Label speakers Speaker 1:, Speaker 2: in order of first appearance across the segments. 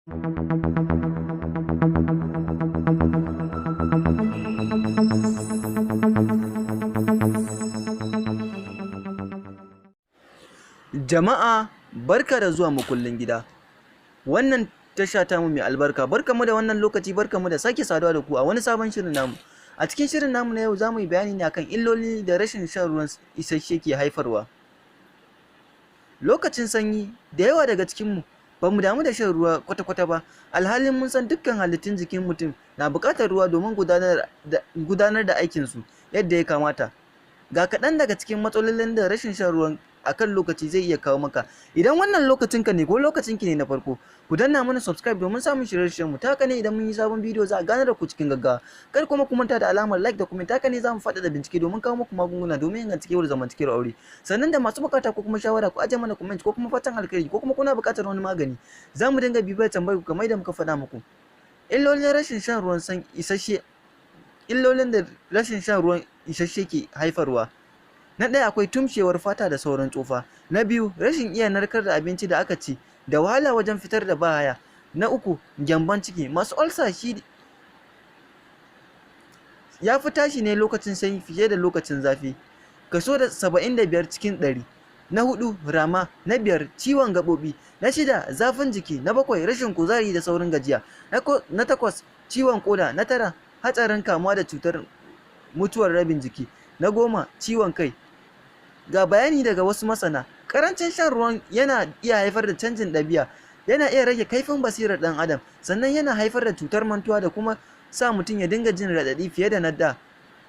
Speaker 1: Jama'a barka da zuwa Makullin Gida. Wannan tasha tamu mai albarka, barkanmu da wannan lokaci, barkanmu da sake saduwa da ku a wani sabon shirin namu. A cikin shirin namu na yau za mu yi bayani ne akan illoli da rashin shan ruwan isasshe ke haifarwa. Lokacin sanyi, da yawa daga cikinmu ba mu damu da shan ruwa kwata-kwata ba, alhalin mun san dukkan halittun jikin mutum na buƙatar ruwa domin gudanar da aikinsu yadda ya kamata. Ga kaɗan daga cikin matsalolin da rashin shan ruwan a kan lokaci zai iya kawo maka. Idan wannan lokacinka ne ko lokacinki ne na farko, ku danna mana subscribe domin samun shirye-shiryenmu. Ta haka ne idan mun yi sabon bidiyo za a gane da ku cikin gaggawa. Kar kuma ku manta da alamar like da comment. Haka ne za mu faɗaɗa bincike domin kawo muku magunguna domin inganta kewar zamantakewar aure. Sannan da masu buƙata ko kuma shawara, ku aje mana comment ko kuma fatan alkhairi ko kuma kuna buƙatar wani magani. Za mu dinga bibiyar tambayar ku kamar yadda muka faɗa muku. Illolin rashin shan ruwan san isasshe. Illolin da rashin shan ruwan isasshe ke haifarwa. Na ɗaya, akwai tumshewar fata da saurin tsufa. Na biyu, rashin iya narkar da abinci da aka ci da wahala wajen fitar da bahaya. Na uku, gyambon ciki. Masu ulcer shi ya fi tashi ne lokacin sanyi fiye da lokacin zafi. Kaso da 75%. Na huɗu, rama. Na biyar, ciwon gaɓoɓi. Na shida, zafin jiki. Na bakwai, rashin kuzari da saurin gajiya. Na takwas, ciwon ƙoda. Na tara, hatsarin kamuwa da cutar mutuwar rabin jiki. Na 10, ciwon kai. Ga bayani daga wasu masana. Ƙarancin shan ruwan yana iya haifar da canjin ɗabi'a, yana iya rage kaifin basirar ɗan adam, sannan yana haifar da cutar mantuwa da kuma sa mutum ya dinga jin raɗaɗi fiye da na da.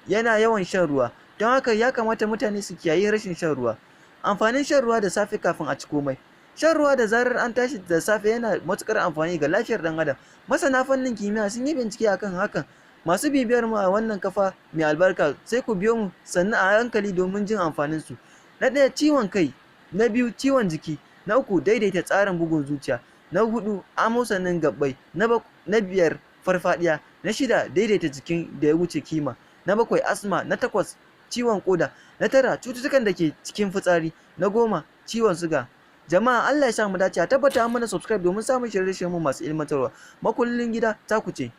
Speaker 1: Yana yawan shan ruwa. Don haka ya kamata mutane su kiyayi rashin shan ruwa. Amfanin shan ruwa da safe kafin a ci komai. Shan ruwa da zarar an tashi da safe yana matuƙar amfani ga lafiyar ɗan adam. Masana fannin kimiyya sun yi bincike akan hakan. Masu bibiyar mu a wannan kafa mai albarka, sai ku biyo mu sannu a hankali domin jin amfanin su. Na ɗaya, ciwon kai. Na biyu, ciwon jiki. Na uku, daidaita tsarin bugun zuciya. Na huɗu, amosanin gaɓɓai. Na biyar, farfaɗiya. Na shida, daidaita jikin da ya wuce kima. Na bakwai, asma. Na takwas, ciwon ƙoda. Na tara, cututtukan da ke cikin fitsari. Na 10, ciwon suga. Jama'a, Allah ya sa mu dace. A tabbata an mana subscribe domin samun shirye-shiryenmu masu ilmantarwa. Makullin Gida ta ku ce.